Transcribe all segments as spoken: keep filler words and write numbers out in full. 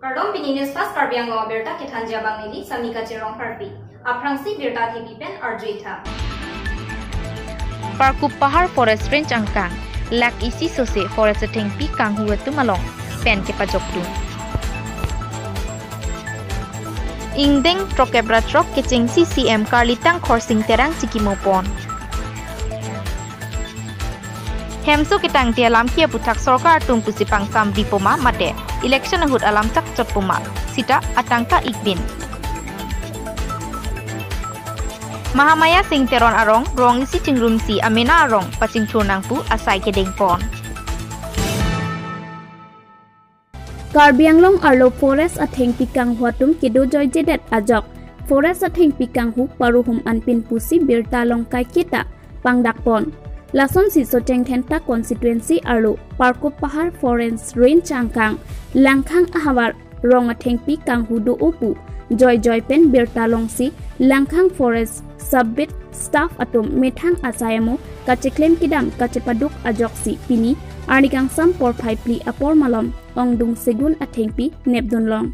Kardom, pini News Fast Karbi Anglong abirta kethanji abang neli Samika Chirong Karpi. Aphrangsi birta thengpi pen arjuitha. Parkup Pahar Forest Range angkang, lakh isi sose forest athengpi kanghu atum along pen kepajokdun. Ingdeng throkep ra throk kechengsi C M Karlitang Khorsing Terang chikimo pon. Hemso ketangte alam ke aputhak sorkar atum pusi pangsam bipoma mate election ahut alam chakchot poma sita atangka ikbin. Mahamaya Singh Teron arong rong isi chingrumsi amena arong pachingthur nangpu asai kedeng pon. Karbi Anglong arlo forest athengpi kanghu atum kedo joijedet ajok forest athengpi kanghu paruhum anpin pusi birta along kaiketa pangdak pon. Lasonsi Socheng Dhenta constituency arlo Parkup Pahar Forest Range angkang Langkhang ahavar rong athengpi kanghu do-o pu joijoi pen birta longsi Langkhang Forest Sub Beat staff atum methang asai amo kacheklem kedam kachepaduk ajoksi pini arni kangsam porphai phli apor malom ongdung segun athengpi nepdun long.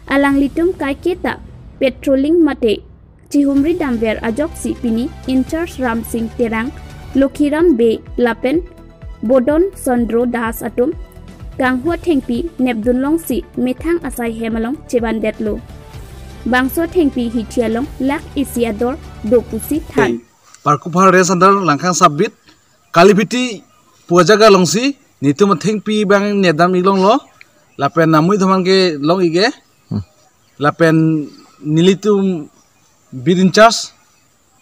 Alanglitum kaiketa patrolling mate chihumri damver ajoksi pini in-charge Ramsing Terang, Lokhiram Bey lapen Bodon Chandra Das atum kanghu athengpi nepdun longsi methang asai hem along chevandetlo. Bangso athengpi hithi along lakh isi ador do pusi than. Parkup Pahar Range under Langkhang Sub Beat Kalibiti pu ajaga alongsi netum athengpi abang nepdam iklonglo. Lapen namui thaman ke long ike. Hmm. Lapen nelitum beat in-charge,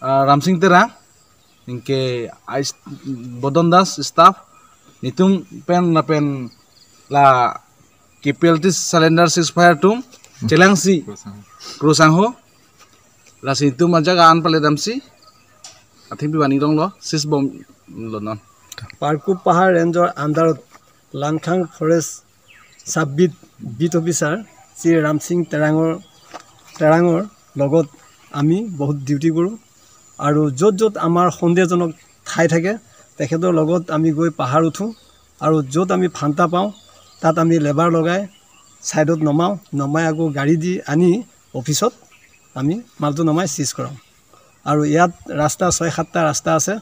ah, Ramsing Terang, anke ais Bodon Das staff, netum pen lapen la K P L T cylinder ceasefire atum chelangsi krusangho. Lasi netum ajaga an pale damsi athengpi van iklonglo, sisbomlo non. Parkup Pahar Range or under Langkhang Forest Sub Beat Beat Officer Shri ৰামসিং তেৰাঙৰ, তেৰাঙৰ লগত আমি বহুত ডিউটি কৰোঁ আৰু য'ত য'ত আমাৰ সন্দেহজনক ঠাই থাকে তেখেতৰ লগত আমি গৈ পাহাৰ উঠোঁ আৰু য'ত আমি ফান্তা পাওঁ তাত আমি লেবাৰ লগাই ছাইডত নমাওঁ, নমাই আকৌ গাড়ী দি আনি অফিচত আমি মালটো নমাই চিজ কৰাওঁ। আৰু ইয়াত ৰাস্তা ছয় সাতটা ৰাস্তা আছে,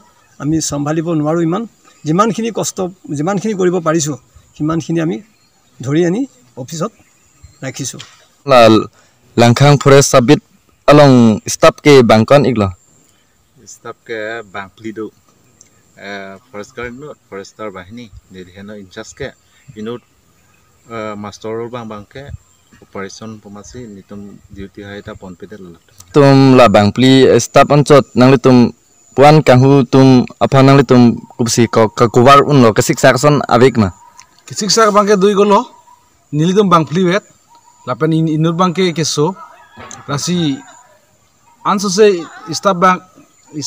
আমি চম্ভালিব নোৱাৰোঁ ইমান। যিমানখিনি কষ্ট, যিমানখিনি কৰিব পাৰিছোঁ সিমানখিনি আমি ধৰি আনি অফিচত ৰাখিছোঁ। La Langkhang Forest Sub Beat along staff ke bang ko-an iklo? Staff ke bang phli do. Eh, forest guard inut, forester banghini, neli henlo in-charge ke inut, eh, muster roll bang bang ke operation pumasi netum duty hai ta ponpedetlo. Tum la bang phli staff anchot nanglitum puan kanghu atum aphan nanglitum kopusi ko kakuvar unlo, kasiksak ason avek ma? Kasiksak bang ke dui kolo, nelitum bang phli vet, lapen in-, inut bang ke keso, lasi ansose staff bang,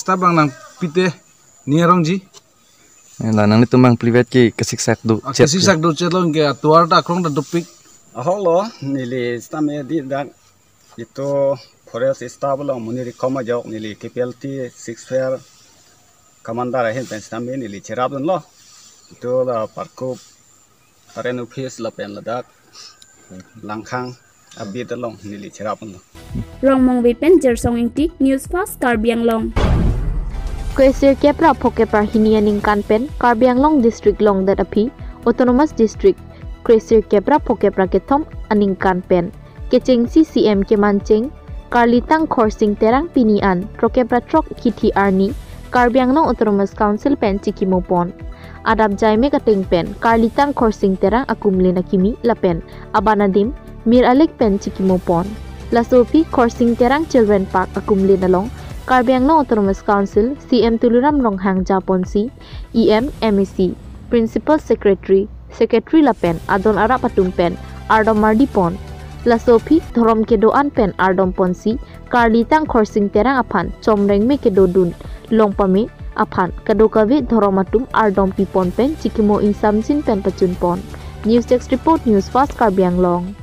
staff bang nangpite ning arongji. La nanglitum bang phli vet ke kasiksak do. Ah, chet kasiksak do chetlo, anke atovar ta akrong ta dopik. Ahoklo, neli staff me di dak itu forest staff along monit rikhom ajok neli K P L T ceasefire commander ahin pen staff me neli cherapdunlo. Itu la Parkup Range Office lapen ladak Langkhang a-beat along neli cherapdunlo. Rongmongve pen Jersong Ingti, News Fast Karbi Anglong. Kresirkep ra phokep ra hini aningkan pen Karbi Anglong District longdet aphi Autonomous District kresirkep ra phokep ra kethom aningkan pen kechengsi C M kemancheng Karlitang Khorsing Terang pini an throkep ra throk hithi arni Karbi Anglong Autonomous Council pen chikimo pon. Adap jaimek ateng pen Karlitang Khorsing Terang akumlin akimi lapen aban adim Mir Alek pen chikimo pon. Laso aphi Khorsing Terang Children Park akumlin along Karbi Anglong Autonomous Council C M Tuliram Ronghang japonsi E M, M A C, Principal Secretary, Secretary lapen adon arap atum pen ardom ardi pon. Laso aphi dhorom kedo-an pen ardom ponsi Karlitang Khorsing Terang aphan chomreng me kedodun long pame aphan kadokave dhorom atum ardom pipon pen chikimo ingsamjin pen pachun pon. News Desk Report, News Fast Karbi Anglong.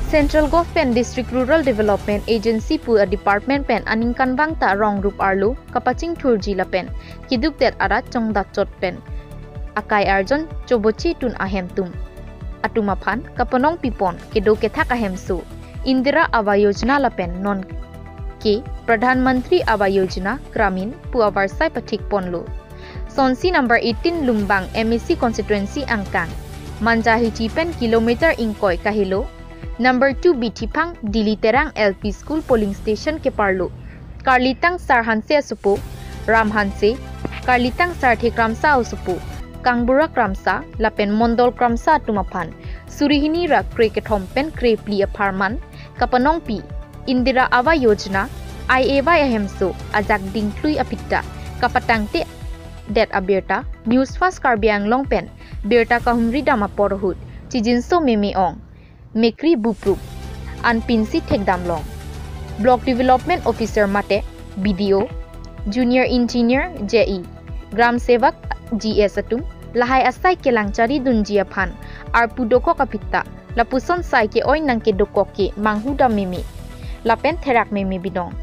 Central Government District Rural Development Agency pu a department pen aningkanvang ta rong rup arlo kapachingthurji lapen keduk det arat chongdachot pen akai arjon choboche tun ahem atum atum aphan kapanong pipon kedo kethak ahemso Indira Awas Yojana lapen non ke Pradhan Mantri Awas Yojana Gramin pu avarsai pathik ponlo. Sonsi number eighteen Lumbang M A C constituency angkang Manja hichi pen kilometer ingkoi kahelo, number two Bithiphang Dili Terang L P School polling station keparlo Karlitang Sar Hanse asopo, Ram Hanse, Karlitang Sarthe Kramsa asopo, Kangbura Kramsa lapen Mondol Kramsa atum aphan suri hini ra kre kethom pen kre phli apharman kapanongpi Indira Awas Yojana I A Y ahemso ajak dingklui aphi ta kapatangte det abirta News Fast Karbi Anglong pen birta kahumri dam apor ahut chijinso meme ong, mekri buprup anpinsi thekdam long. Block Development Officer mate B D O, Junior Engineer, J E, Gram Sevak, G S atum lahai asai kelang chari dunji aphan arpu dokok aphi ta lapuson sai ke-oi nangkedokok ke manghu dam meme lapen therak meme binong.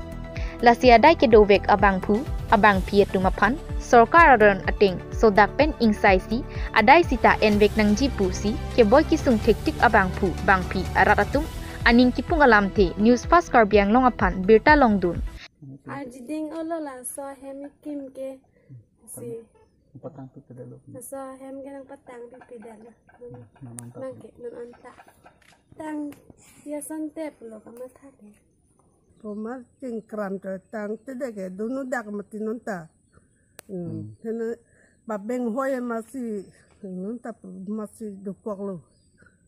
Lasi adai kedovek abangphu abangphi atum aphan sorkar aron ateng sodak pen ingsaisi adai sita envek nangji pusi keboi kesung thektik abangphu bangphi arat atum aning kipung alamthe News Fast Karbi Anglong aphan birta longdun. Arjiding olo laso ahem ikim ke si. Patang pi kedelo. Laso ahem ke nangpatang pi pedalo. Nang anta. Nang ke nang anta. Tang ya sante pulo kamatha ke. Poma chingkram to tang tede ke dunu dak mati nonta. Hmm. Hmm. Hena babeng hoi masi nonta masi dokoklo.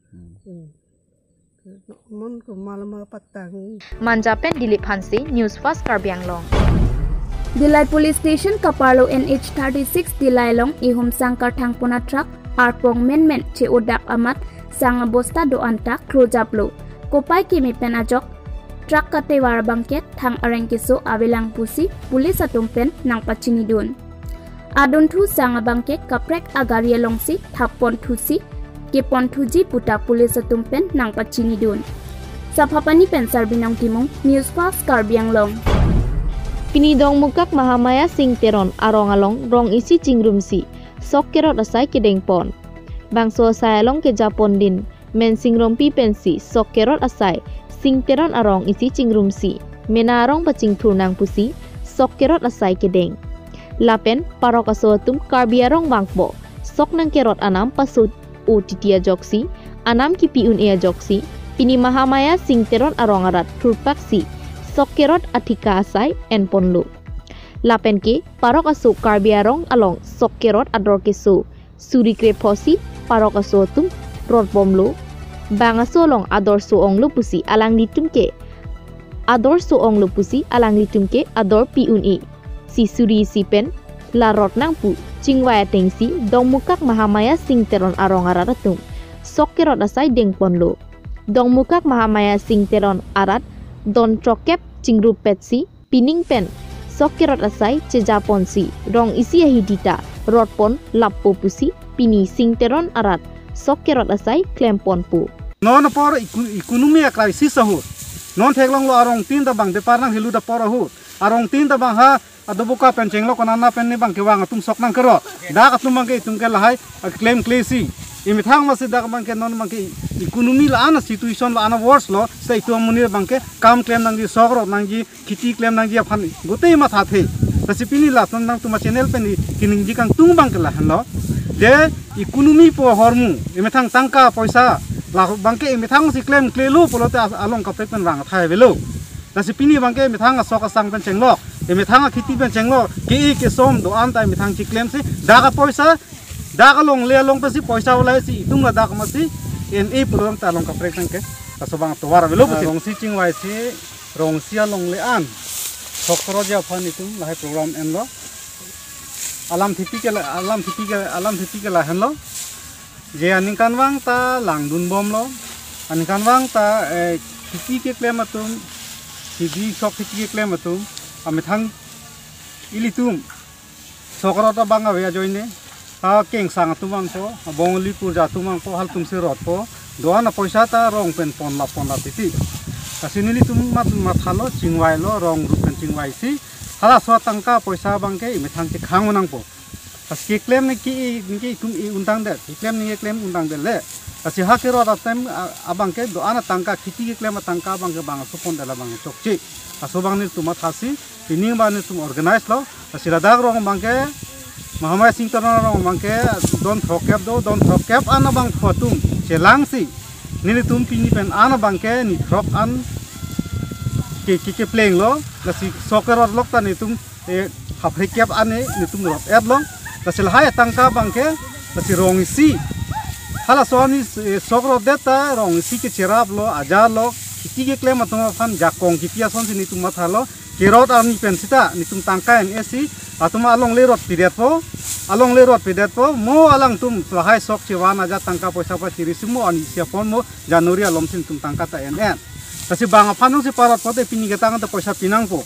Hmm. Hmm. Mon ko malama patang. Manja pen Dilip Hanse, News Fast Karbi Anglong. Dillai Police Station kaparlo N H thirty-six Dillai along ihum sangkar thangpon a truck arpong menmen che-odak amat sang abosta do-an ta klojaplo. Kopai keme pen ajok truck katevar abangke thang areng keso avelang pusi police atum pen nangpachinidun. Adunthu sang abangke kaprek agari alongsi thappon thusi keponthuji puta police atum pen nangpachinidun. Saphapani pen Sarbinong Timung, News Fast Karbi Anglong. Pini Dongmukak Mahamaya Singh Teron arong along rong isi chingrumsi sok kerot asai kedengpon. Bangso asai along kejapon din Mensing Rongpi pensi sok kerot asai Singh Teron arong isi chingrumsi mena arong pachingthur nang pusi sok kerot asai kedeng. Lapen parok aso atum Karbi arong vangpo sok nangkerot anam paso-o titi ajoksi, anam kipi un-e ajoksi, pini Mahamaya Singh Teron arong arat thurpaksi sok kerot athika asai enponlo. Lapen ke parok aso Karbi arong along sok kerot ador keso suri krephosi parok aso atum rotbomlo. Bang aso along ador so-onglo pusi alanglitum ke ador so-onglo pusi alanglitum ke ador pi un-e. Si suri isi pen la rot nang pu chingvai atengsi Dongmukak Mahamaya Singh Teron arong arat atum sok kerot asai dengponlo. Dongmukak Mahamaya Singh Teron arat don throkep chingrup petsi pining pen sok kerot asai chejaponsi rong isi ahidi ta rotpon lappo pusi pini Singh Teron arat sok kerot asai klemponpo. Non apor eco-, economy a crisis ahut, non theklonglo arong tin ta bang bepar nanghelo ta apor ahut, arong tin ta bang ha adoboka pen chenglo konana pen ne bang kevang atum sok nangkerot. Dak atum bang ke itum ke lahai a claim klesi. Imethang masi dak bang ke non bang ke economy la-an a situation la-an a worse lo, seta itum amonit bang ke kam klem nangji, sok rot nangji, kheti klem nangji aphan gotei mathathe. Lasi pini lason nangtum a channel pen keningje kangtung bang ke lahenlo. Je economy pu ahormu, imethang tangka poisa, la bang ke imethangsi klemklelo pulote as-, along kaprek pen vang athai avelo. Lasi pini bang ke imethang asok asang pen chenglok, imethang akheti pen chenglok, ke-e kesom do-an ta imethang chiklemsi, dak apoisa, dak alongle along pensi poisa ulaisi, itum ladak masi, en-e pulo ta along kaprek pen ke, laso bang atovar avelo pusi. Rongsi chingvaisi, rongsi alongle an sok kerotji aphan itum lahai program enlo. Alam thepi ke la, alam thepi ke, alam thepi ke lahenlo. Je aningkanvang ta langdunbomlo. Aningkanvang ta, eh, kheti keklem atum, kheti sok kheti keklem atum, amethang ilitum sok rot abang ave ajoine. Ha kengsang atum vangpo, abong li purja atum vangpo, halatumsi rotpo. do-an apoisa ta rong pen ponla ponla titi. Lasi nelitum mat mathalo, chingvailo, rong rup pen chingvaisi. Halaso atangka poisa abangke imethang chekhang nangpo. Lasi keklem niki, niki itum i-untangdet, keklem niki keklem untangdet le. Lasi ha kerot atem, a-, abangke do-an atangka, kheti keklem atangka abangke bang aso pondetla bang chokche. Laso abang nelitum mathasi, pini abang nelitum organize lo. Lasi ladak rong abangke, Mahamaya Sing Teron arong abangke, don throkkep do, don throkkep an abangphu atum chelangsi. Nelitum pini pen an abangke, ni throk an ke, ke, keplenglo. Lasi sok kerot lok ta nelitum, eh, haphrikep an ne, nelitum rot-et long. Lasi lahai atangka abangke, lasi rong isi. Halaso ani, eh, sok rotdet ta rong isi kecheraplo, ajarlo, kheti keklem atum aphan jakong kipi asonsi nelitum mathalo, kerot arni pen sita, nelitum tangka en esi, atum alongle rot pidetpo, alongle rot pidetpo, mo alangtum lahai sok chevan aja tangka poisa pachiri si mo arni isi apon mo January alomsi nelitum tangka ta en en. Lasi bang aphan nungsi parot pote pini ketang ta poisa pinangpo.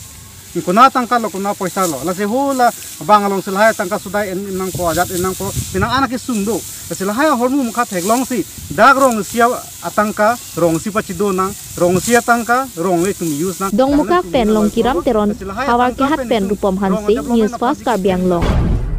Kona tangka lo, kona poisa lo. Lasi hula bang alongsi lahai tangka sudai en nangpo, ajat en nangpo. Pinang anak kesung do. Lasi lahai ahormu mukha theklongsi dak rong isi atangka rong isi pachido nang, rong isi atangka rong le itum use nang. Dongmukak pen Longkiram Teron, Havar Kehat pen Rupom Hanse, News Fast Karbi Anglong.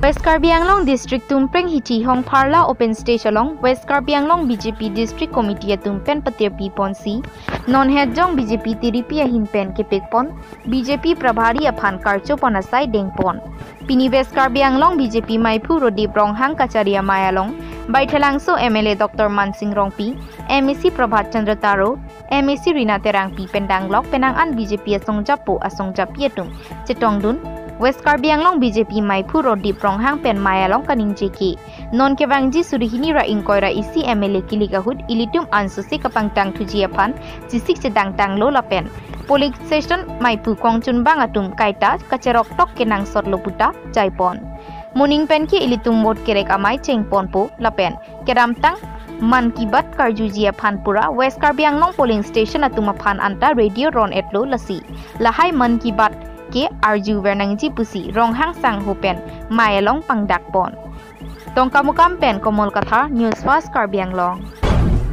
West Karbi Anglong District Tumpreng Hithi Hong Pharla Open Stage along West Karbi Anglong B J P District Committee atum pen patirpi ponsi, non hetjong B J P tiripi ahin pen kepek pon, B J P Prabhari aphan karcho pon asai deng pon. Pini West Karbi Anglong B J P maiphu Rodip Ronghang kachari amei along, Baithalangso M L A Doctor Mansing Rongpi, M A C Prabhat Chandra Taro, M A C Rina Terangpi pen danglok penang an B J P asongjapo asongjapi atum chetongdun, West Karbi Anglong B J P maiphu Rodip Ronghang pen mei along kaningje ke, non kevangji suri hini ra ingkoi ra isi M L A kilik ahut ilitum ansose kapangtang thuji aphan chesik chedangtanglo lapen polling station maiphu kongchunbang atum kaita kacheroktok kenangsotlo puta jaipon. Moning pen ke ilitum vote kerek amei chengponpo lapen kedamtang Mann Ki Baat karjuji aphan pura West Karbi Anglong polling station atum aphan anta radio ron-etlo lasi lahai Mann Ki Baat ke arju ver nangji pusi Ronghang sangho pen mei along pangdak pon. Dongkamukam pen Komol Kathar, News Fast Karbi Anglong.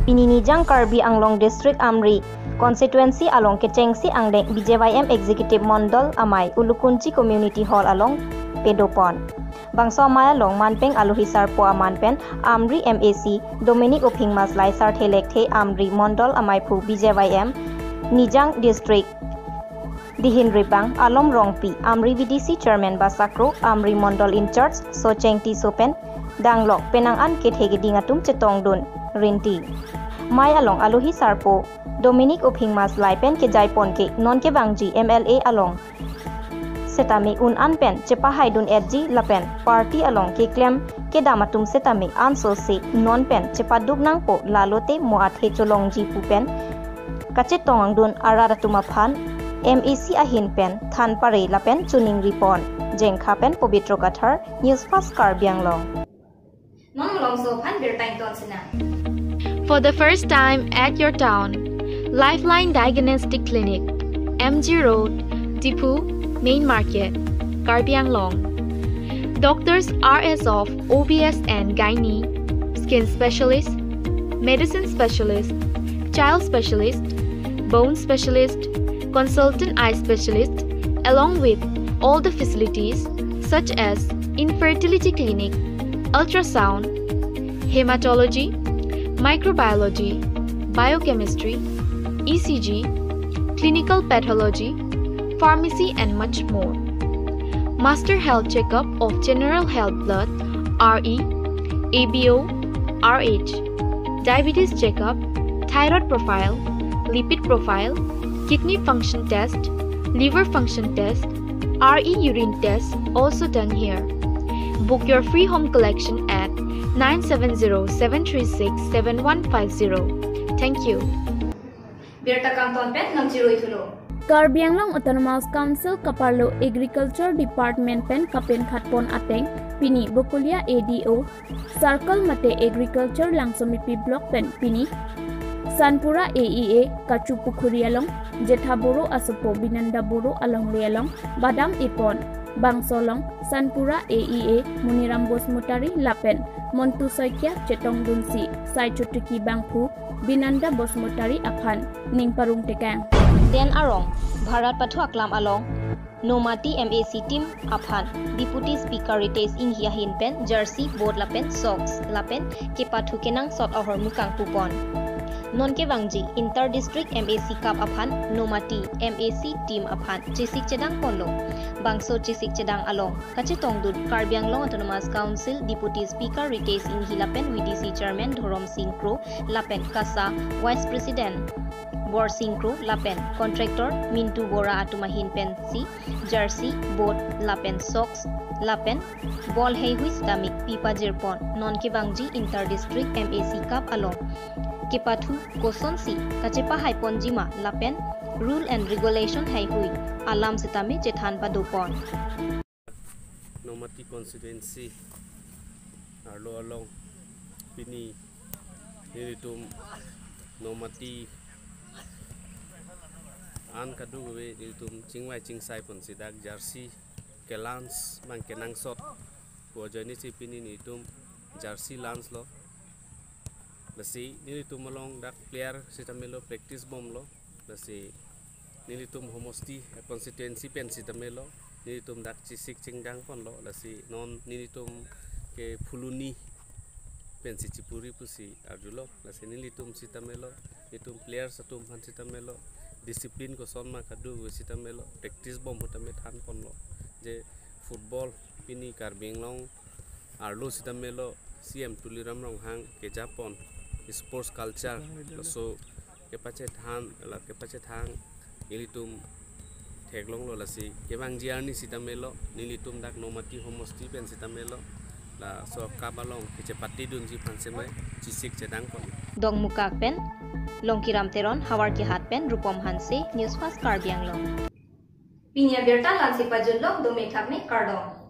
Pini Nijang Karbi Anglong District Amri Constituency along kechengsi angdeng B J Y M Executive Mondol amei Ulukunchi Community Hall along padopon. Bangso amei along manpeng alohi sarpo aman pen Amri M A C Dominic Uphing Maslai, sarthe lekthe Amri Mondol amaiphu B J Y M Nijang District Dihin Ribang, Alom Rongpi, Amri V D C Chairman Basakro, Amri Mondol in-charge Socheng Tisso pen danglok penang an kethe keding atum chetongdun rinti. Mei along alohi sarpo Dominic Uphing Maslai pen kejaipon ke non kevangji M L A along setame un an pen chepahaidun-etji lapen party along keklem kedam atum setame ansose non pen chepaduk nangpo, lalote mo athe cholongji pu pen kachetongdun arat atum aphan M A C ahin pen than pare lapen choningri pon. Jengkha pen Pobitro Kathar, News Fast Karbi Anglong. Non malomso aphan birta ington sinang. For the first time at your town, Lifeline Diagnostic Clinic, M G Road, Diphu, Main Market, Karbi Anglong. Doctors are as of O B S and gynae, skin specialist, medicine specialist, child specialist, bone specialist, consultant eye specialist, along with all the facilities such as infertility clinic, ultrasound, hematology, microbiology, biochemistry, E C G, clinical pathology, pharmacy and much more. Master health checkup of general health blood, R E, A B O, R H, diabetes checkup, thyroid profile, lipid profile, kidney function test, liver function test, R E urine test also done here. Book your free home collection at nine seven zero seven three six seven one five zero. Thank you. Birta kangton pen nangchirui thulo. Karbi Anglong Autonomous Council kaparlo Agriculture Department pen kapenkhatpon ateng pini Bokolia A D O Circle mate Agriculture Langsomipi Block pen pini Sanpura A E A Kachupukhuri along Jetha Boro asopo Binanda Boro alongle along badam epon. Bangso along Sanpura A E A Muniram Basumatary lapen Montu Saikia chetongdunsi sai chotiki bangphu Binanda Basumatary aphan ning parong tekang. Den arong Bharat Pathu Aklam along Nomati M A C team aphan Deputy Speaker Ritesh Enghi ahin pen jersey, boot lapen socks lapen kepathu kenangsot ahormu kangpupon. Non kevangji Inter District M A C Cup aphan Nomati M A C team aphan chesik chedang ponlo. Bangso chesik chedang along kachetongdun Karbi Anglong Autonomous Council Deputy Speaker Ritesh Enghi lapen V D C Chairman Dhorom Sing Kro lapen KASA Vice President Borsing Kro lapen contractor Mintu Bora atum ahin pensi jersey, boot lapen socks lapen ball heihui sitame pipajirpon. Non kevangji Inter District M A C Cup along kepathu kosonsi kachepahaiponjima lapen rule and regulation heihui alam sitame chethan padopon. Nomati constituency arlo along pini nelitum Nomati an kadokave nelitum chingvai chingsai ponsi dak jersey ke-launch abang kenangsot pu ajoinesi pini nelitum jersey launch lo. Lasi nelitum along dak player sitame lo, practice bomlo. Lasi nelitum homosti, eh, constituency pen sitame lo, nelitum dak chesik chingdang ponlo. Lasi non nelitum ke Phuloni pensi chipuri pusi arjulo. Lasi nelitum sitame lo, nelitum players atum aphan sitame lo, discipline koson ma kadokave sitame lo, practice bom ahut tame than ponlo. Je football pini Karbi Anglong arlo sitame lo, C M Tuliram Ronghang kejapon sports culture, laso kepachethan, la kepachethang ilitum theklonglo. Lasi kevangji arni sitame lo, nelitum dak Nomati homosti pen sitame lo, laso cup along kechepatedunji aphan semai chesik chedang pon. Dongmukak pen Longkiram Teron, Howraghat Kihat pen Rupom Hanse, News Fast Karbi Anglong. Pini abirta la-ansi pajutlo, dome thakme, kardom.